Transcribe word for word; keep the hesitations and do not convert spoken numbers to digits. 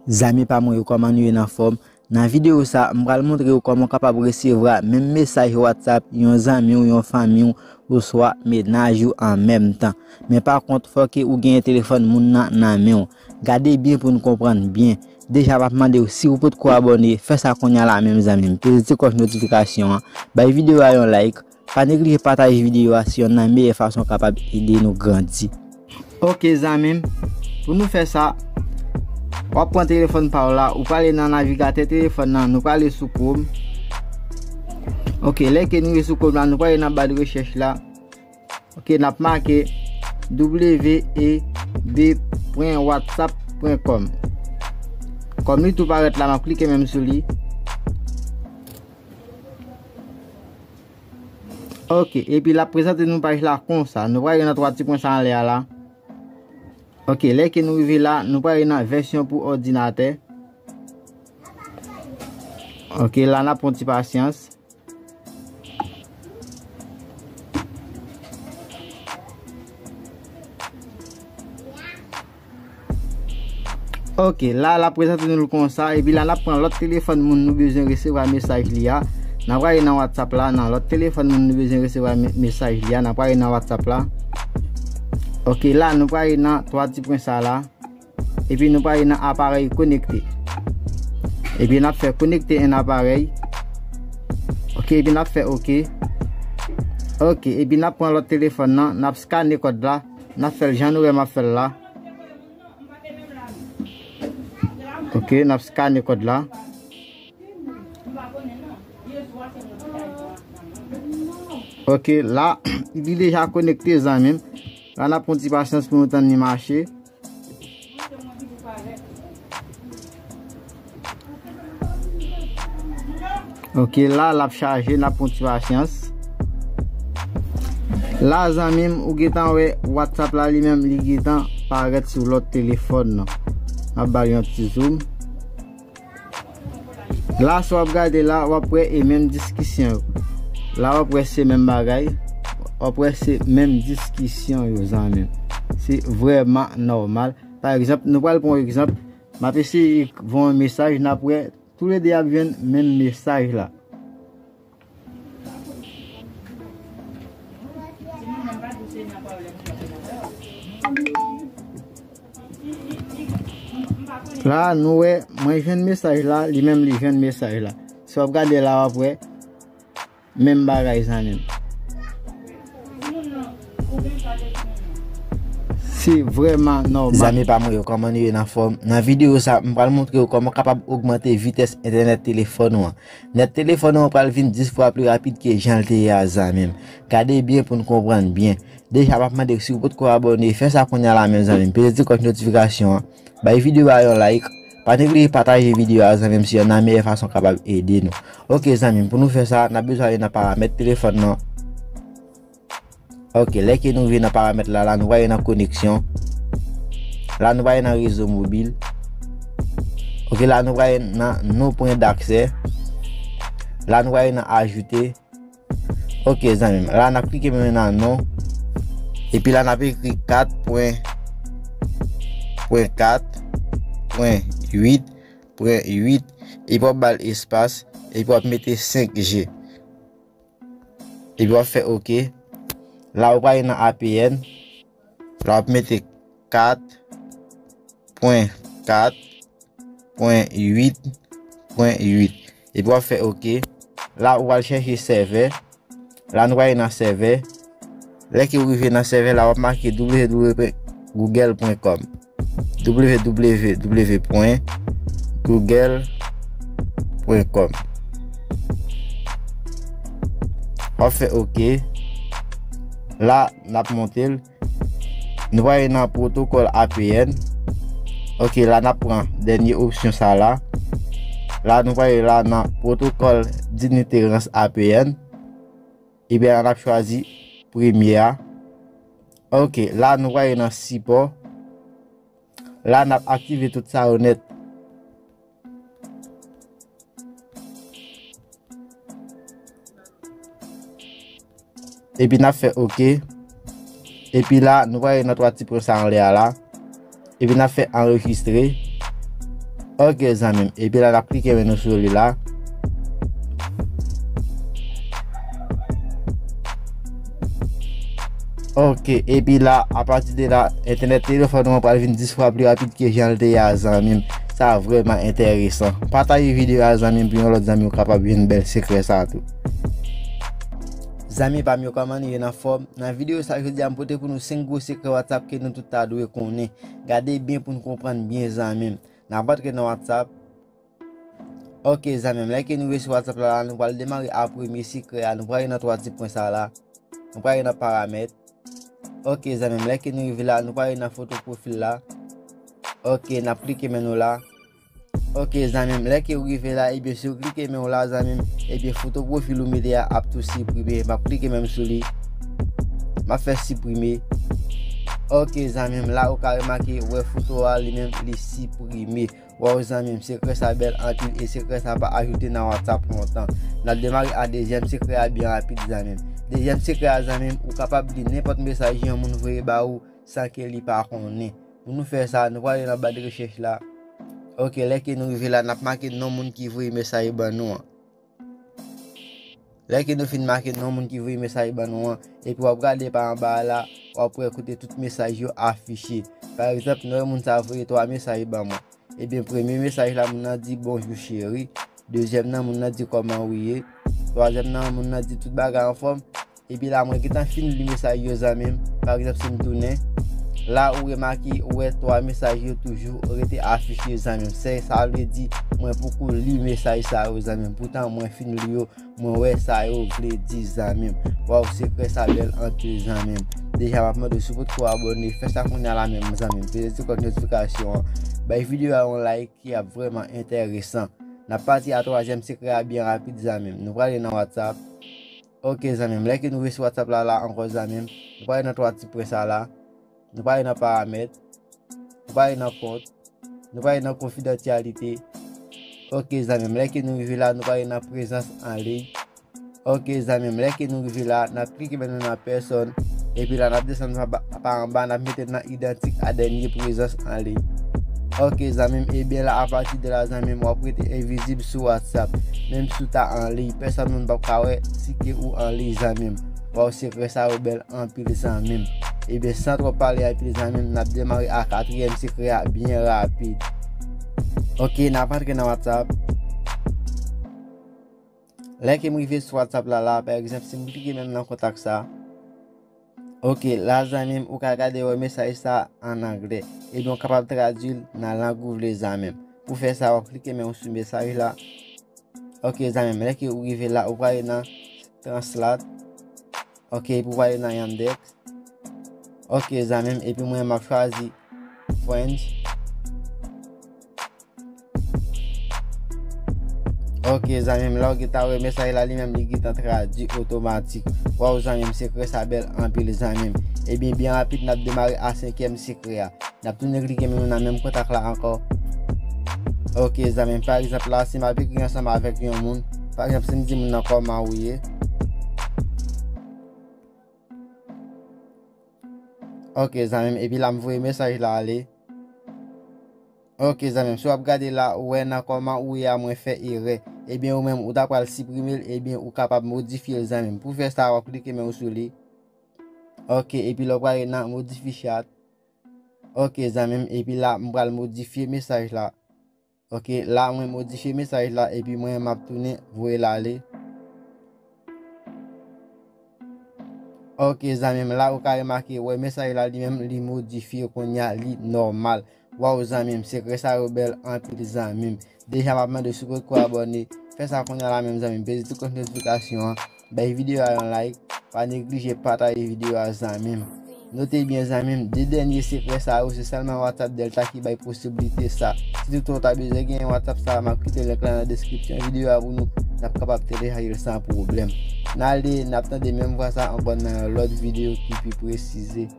Zanmi pa mwen yo, kòman nou ye, nan fòm? Nan videyo sa, m pral montre w kòman w kapab resevwa menm mesaj WhatsApp yon zanmi w, yon fanmi w, oswa mennaj ou an menm tan. Men pa kont, fò ke ou genyen telefòn moun nan nan men w. Gade byen pou n konprann byen. Deja, m ap mande w, si w potko abòne, fè sa kounye a la menm, zanmi m. Peze ti klòch notifikasyon an, bay videyo a yon like, pa neglije pataje videyo a, se yonn nan meyè fason w kapab ede nou grandi. Ok, zanmi m, pou nou fè sa, w ap pran telefòn pa w la, ou prale nan navigatè telefòn nan, nou prale sou Chrome. Ok, lè ke nou rive sou Chrome la, nou prale nan ba de rechèch la. Ok, n ap make w e b pwen whatsapp pwen com. Kòm li tou parèt la, m ap klike menm sou li. Ok, epi l ap prezante nou paj la konsa. Nou prale nan twa ti pwen sa anlè a la. Ok, lè ke nou rive la, nou prale nan vèsyon pou òdinatè. Ok, la n ap pran ti pasyans. Ok, la, l ap prezante nou l konsa, epi la, n ap pran lòt telefòn moun nou bezwen resevwa mesaj li a. N ap prale nan WhatsApp la, nan lòt telefòn moun nou bezwen resevwa me-, mesaj li a, n ap prale nan WhatsApp la. Ok, la, nou prale nan twa ti pwen sa la. Epi nou prale nan aparèy konekte. Epi n ap fè konekte en aparèy. Ok, epi n ap fè ok. Ok, epi n ap pran lòt telefòn nan, n ap skane kòd la, n ap fè l jan nou wè m ap fè l la. Ok, n ap skane kòd la. Ok, la, li deja konekte, zanmi m. La, n ap pran ti pasyans pou nou tann li mache. Ok, la, l ap chaje, n ap pran ti pasyans. La, zanmi m, ou gentan wè WhatsApp la, li menm, li gentan parèt sou lòt telefòn nan. M ap ba l yon ti zoom. La, si w ap gade la, w ap wè e menm diskisyon yo. La, w ap wè se menm bagay. W ap wè se menm diskisyon yo, zanmi m. Se vrèman nòmal. Pa egzanp, nou pral pran yon egzanp. M ap eseye voye yon mesaj, n ap wè toulede ap jwenn menm mesaj la. La, nou wè, mwen jwenn mesaj la, li menm li jwenn mesaj la. Si w ap gade la, w ap wè menm bagay, zanmi m. Se vrèman nòmal. Zanmi pa mwen yo, kòman nou ye, nan fòm? Nan videyo sa, m pral montre w kòman w kapab ogmante vitès entènèt telefòn ou an. Nèt telefòn ou an pral vin dis fwa pli rapid ke jan l te ye a, zanmi m. Gade byen pou n konprann byen. Deja, m ap mande w, si w potko abòne, fè sa kounye a la menm, zanmi m. Peze ti klòch notifikasyon an. Bay videyo a yon like. Pa neglije pataje videyo a, zanmi m, se yonn nan meyè fason w kapab ede nou. Ok, zanmi m, pou nou fè sa, n ap bezwen ale nan paramèt telefòn nan. Ok, lè ke nou rive nan paramèt la, la nou prale nan koneksyon. La nou prale nan rezo mobil. Ok, la nou prale nan non pwen daksè. La nou prale nan ajoute. Ok, zanmi m, la n ap klike menm nan non. Epi la n ap ekri kat pwen, pwen kat, pwen uit, pwen uit. Epi w ap ba l espas. Epi w ap mete senk G. Epi w ap fè ok. La ou prale nan A P N. La w ap mete kat pwen kat pwen uit pwen uit. Epi w ap fè ok. La ou pral chèche sèvè. La nou prale nan sèvè. Lè ke ou rive nan sèvè la, w ap make w w w pwen google pwen com. W W W pwen google pwen com. W ap fè ok. La, n ap monte l. Nou prale nan pwotokòl A P N. Ok, la n ap pran dènye opsyon sa la. La nou prale la nan pwotokòl diniterans A P N. Ebyen la n ap chwazi premye a. Ok, la nou prale nan sipò. La n ap aktive tout sa yo nèt. Epi n ap fè ok. Epi la, nou prale nan twa ti pwen sa anlè a la. Epi n ap fè anrejistre. Ok, zanmi m. Epi la, n ap klike men nou sou li la. Ok, epi la, apati de la, entènèt telefòn ou an pral vin dis fwa pli rapid ke jan l te ye a, zanmi m. Sa vrèman enteresan. Pataje videyo a, zanmi m, pou yon lòt zanmi ou kapab jwenn bèl sekrè sa tou. Zanmi pa m yo, kòman nou ye, n anfòm? Nan videyo sa jodi a, m pote pou nou senk gwo sekrè WhatsApp ke nou tout ta dwe konnen. Gade byen pou n konprann byen, zanmi m. N ap antre nan WhatsApp. Ok, zanmi m, lè ke nou rive sou WhatsApp la, la, nou pral demare a premye sekrè a. Nou prale nan twa ti pwen sa la. Nou prale nan paramèt. Ok, zanmi m, lè ke nou rive la, nou prale nan foto pwofil la. Ok, n ap klike men nou la. Ok, zanmi m, lè ke ou rive la, ebyen, si ou klike men w la, zanmi m, ebyen, foto pwofil ou mete a ap tou siprime. M ap klike men m sou li. M ap fè siprime. Ok, zanmi m, la ou ka remake, ou wè foto a li menm, li siprime. Waw, zanmi m, sekrè sa bèl anpil e sekrè sa pa ajoute nan WhatsApp lontan. N ap demare a dezyèm sekrè a byen rapid, zanmi m. Dezyèm sekrè a, zanmi m, ou kapab li nenpòt mesaj yon moun voye ba ou san ke li pa konnen. Pou nou fè sa, nou prale nan ba de rechèch la. Ok, lè ke nou rive la, n ap make non moun ki voye mesaj ban nou an. Lè ke nou fin make non moun ki voye mesaj ban nou an, epi w ap gade pa anba a la, w ap wè kote tout mesaj yo afiche. Pa egzanp, nou wè moun sa voye twa mesaj ban mwen. Ebyen, premye mesaj la, moun nan di, "Bonjou, cheri." Dezyèm nan, moun nan di, "Kòman ou ye?" Twazyèm nan, moun nan di, "Tout bagay anfòm." Epi la, mwen gentan fin li mesaj yo, zanmi m. Pa egzanp, si m tounen, la ou remake, ou wè twa mesaj yo toujou rete afiche, zanmi m. Se sa vle di, mwen poko li mesaj sa yo, zanmi m. Poutan, mwen fin li yo, mwen wè sa yo vle di, zanmi m. Waw, sekrè sa bèl anpil, zanmi m. Deja, m ap mande w si w potko abòne, fè sa kounye a la menm, zanmi m. Peze ti klòch notifikasyon an. Bay videyo a yon like ki ap vrèman enteresan. N ap pati a twazyèm sekrè a byen rapid, zanmi m. Nou prale nan WhatsApp. Ok, zanmi m, lè ke nou rive sou WhatsApp la, la ankò, zanmi m, nou prale nan twa ti pwen sa la. Nou prale nan paramèt. Nou prale nan kont. Nou prale nan konfidansyalite. Ok, zanmi m, lè ke nou rive la, nou prale nan prezans an liy. Ok, zanmi m, lè ke nou rive la, n ap klike men nou nan pèsòn. Epi la, n ap desann pa, pa anba, n ap mete nan idantik a dènye prezans an liy. Ok, zanmi m, ebyen la, apati de la, zanmi m, w ap rete envizib sou WhatsApp. Menm si w ta an liy, pèsòn moun p ap ka wè si ke ou an liy, zanmi m. Waw, sekrè sa yo bèl anpil, zanmi m. Ebyen, san twò pale anpil, zanmi m, n ap demare a katriyèm sekrè a byen rapid. Ok, n ap antre nan WhatsApp. Lè ke m rive sou WhatsApp la, la, pa egzanp, si m klike menm nan kontak sa, ok, la, zanmi m, ou ka gade wè mesaj sa an anglè. Ebyen, ou kapab tradui l nan lang ou vle, zanmi m. Pou fè sa, w ap klike men w sou mesaj la. Ok, zanmi m, lè ke ou rive la, ou prale nan Translate. Ok, epi ou prale nan Yandex. Ok, zanmi m, epi mwen, m ap chwazi French. Ok, zanmi m, la ou gentan wè mesaj la li menm li gentan tradui otomatik. Waw, zanmi m, sekrè sa bèl anpil, zanmi m. Ebyen, byen rapid, n ap demare a senkyèm sekrè a. N ap tounen klike men nou nan menm kontak la ankò. Ok, zanmi m, pa egzanp la, si m ap ekri ansanm avèk yon moun, pa egzanp, si m di moun nan kòman ou ye. Ok, zanmi m, epi la m voye mesaj la ale. Ok, zanmi m, si w ap gade la, ou wè nan kòman ou ye a mwen fè erè. Ebyen, ou menm, ou ta pral siprime l, ebyen, ou kapab modifye l, zanmi m. Pou fè sa, w ap klike men w sou li. Ok, epi la, w prale nan modifye chat. Ok, zanmi m, epi la, m pral modifye mesaj la. Ok, la, mwen modifye mesaj la, epi mwen, m ap tounen voye l ale. Ok, zanmi m, la, ou ka remake, wè mesaj la, li menm, li modifye, kounye a, li nòmal. Waw, zanmi m, sekrè sa yo bèl anpil, zanmi m. Deja, m ap mande w si w potko abòne, fè sa kounye a la menm, zanmi m. Peze ti klòch notifikasyon an, bay videyo a yon like, pa neglije pataje videyo a, zanmi m. Note byen, zanmi m, de dènye sekrè sa yo, se sèlman WhatsApp Delta ki bay posiblite sa. Si toutefois w ta bezwen gen WhatsApp sa, m ap kite link la nan deskripsyon videyo a pou nou, n ap kapab telechaje l san pwoblèm. N ale, n ap tande menm vwa sa ankò nan yon lòt videyo ki pi presize.